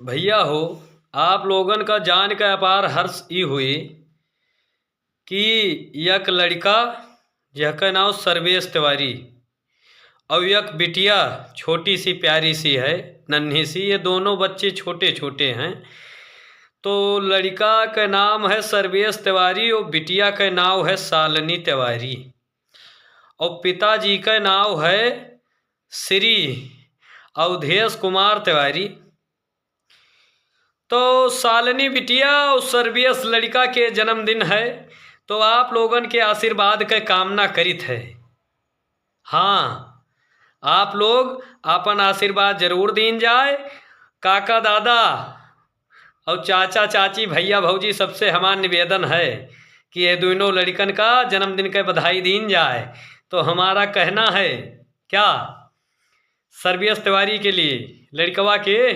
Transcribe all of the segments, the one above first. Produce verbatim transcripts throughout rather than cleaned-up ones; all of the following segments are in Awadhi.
भइया हो, आप लोगन का जान के अपार हर्ष ई हुई कि यक लड़िका, जेहके नाव सर्वेश तिवारी, अउ यक बिटिया छोटी सी प्यारी सी है, नन्ही सी, ये दोनों बच्चे छोटे छोटे हैं। तो लड़िका के नाम है सर्वेश तिवारी और बिटिया के नाव है शालिनी तिवारी। और पिताजी के नाव है श्री अवधेश कुमार तिवारी। तो शालिनी बिटिया और सर्वेश लड़िका के जन्मदिन है, तो आप लोगन के आशीर्वाद के कामना करित है। हाँ, आप लोग आपन आशीर्वाद जरूर दीन जाए। काका दादा और चाचा चाची, भइया भौजी, सबसे हमार निवेदन है कि ये दोनों लड़िकन का जन्मदिन के बधाई दीन जाए। तो हमारा कहना है क्या, सर्वेश तिवारी के लिए, लड़िकवा के,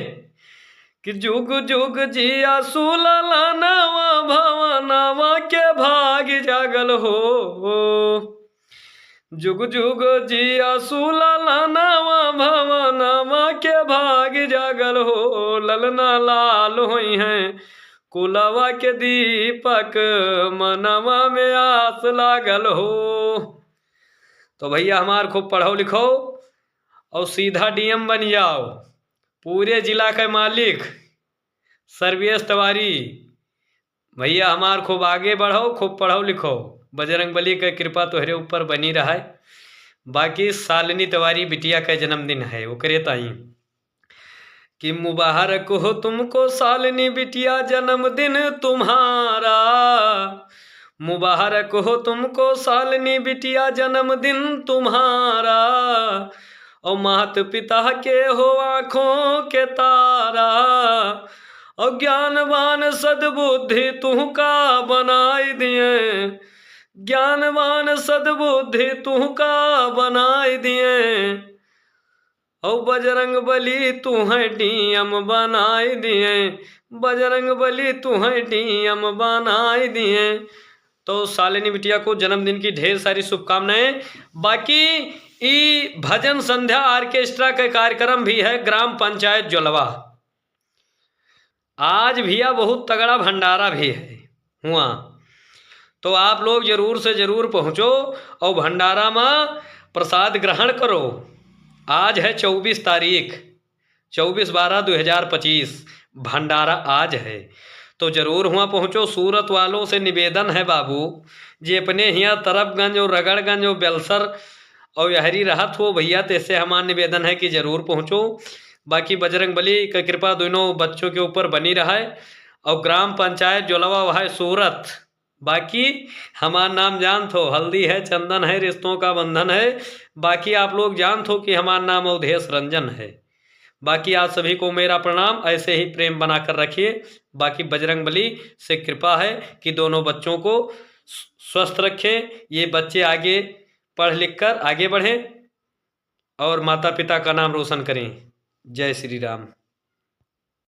कि जुग जुग जिया सुललनवा, भवनवा के भाग जागल हो। जुग जुग जिया सुललनवा, भवनवा के भाग जागल हो। ललना लाल होइहैं कुलवा के दीपक, मनवा में आस लागल हो। तो भइया हमार खूब पढ़ो लिखो और सीधा डीएम बन जाओ। पूरे जिला के मालिक सर्वेश तिवारी, भइया हमार खूब आगे बढ़ो, खूब पढ़ो लिखो। बजरंग बली के कृपा तोहरे ऊपर बनी रहे। बाकी शालिनी तिवारी बिटिया के जन्मदिन है, ओकरे ताई कि मुबारक हो तुमको शालिनी बिटिया जन्मदिन तुम्हारा, मुबारक हो तुमको शालिनी बिटिया जन्मदिन तुम्हारा। और मात पिता के हो आँखों के तारा, और ज्ञानवान सद्बुद्धि तुहका बनाई दिए, ज्ञानवान सद्बुद्धि तुहका बनाई दिए। और बजरंग बली तुहैं डीएम बनाई दिए, बजरंग बली तुहैं डीएम बनाई दिए। तो शालिनी बिटिया को जन्मदिन की ढेर सारी शुभकामनाएं। बाकी ई भजन संध्या ऑर्केस्ट्रा का कार्यक्रम भी है ग्राम पंचायत जोलवा। आज भइया बहुत तगड़ा भंडारा भी है हुआ, तो आप लोग जरूर से जरूर पहुँचो और भंडारा में प्रसाद ग्रहण करो। आज है चउबीस तारीख, चउबीस बारह दो हज़ार पच्चीस, भंडारा आज है, तो जरूर हुआ पहुँचो। सूरत वालों से निवेदन है बाबू, जे अपने हियाँ तरबगंज और रगड़गंज और बेलसर और यहरी रहत हो भइया, तेसे हमार निवेदन है कि जरूर पहुँचो। बाकी बजरंग बली के कृपा दोनों बच्चों के ऊपर बनी रहे। और ग्राम पंचायत जोलवा वह सूरत, बाकी हमार नाम जानत हो, हल्दी है, चंदन है, रिश्तों का बंधन है। बाकी आप लोग जानत हो कि हमार नाम अवधेश रंजन है। बाकी आप सभी को मेरा प्रणाम, ऐसे ही प्रेम बनाकर रखिए। बाकी बजरंग बली से कृपा है कि दोनों बच्चों को स्व-, स्वस्थ रखें, ये बच्चे आगे पढ़ लिख कर आगे बढ़ें और माता पिता का नाम रोशन करें। जय श्री राम।